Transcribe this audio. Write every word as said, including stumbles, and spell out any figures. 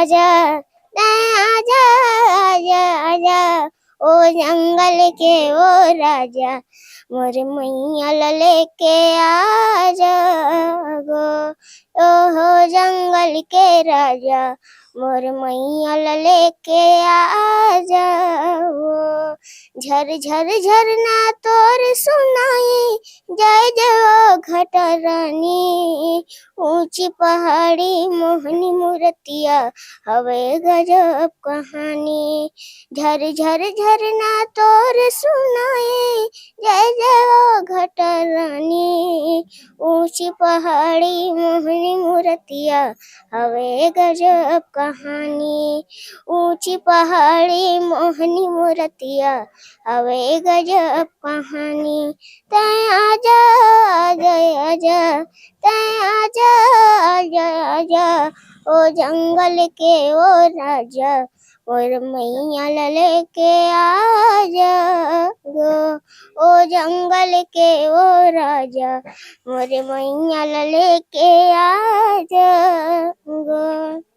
आजा, तैं आजा, आजा, आजा, ओ जंगल के ओ राजा, मोर मैया ल लेके आजा गो। ओ हो जंगल के राजा, मोर मैया ल लेके आजा गो। झर झर झरना तोर सुनाई, जय जय ओ घटा रानी। ऊंची पहाड़ी मोहनी मूरतिया, हवे गजब कहानी। झर झर झरना तोर सुनाई, जय जय ओ घटा रानी। ऊंची पहाड़ी मोहनी मूरतिया, हवे गजब कहानी। ऊंची पहाड़ी मोहनी मूरतिया, हवे गजब कहानी। तैं आजा, आजा, आजा, तैं आजा, आजा, आजा, ओ जंगल के ओ राजा, मोर मैया ल लेके आजा गो। ओ जंगल के ओ राजा, मोर मैया ल लेके आजा गो।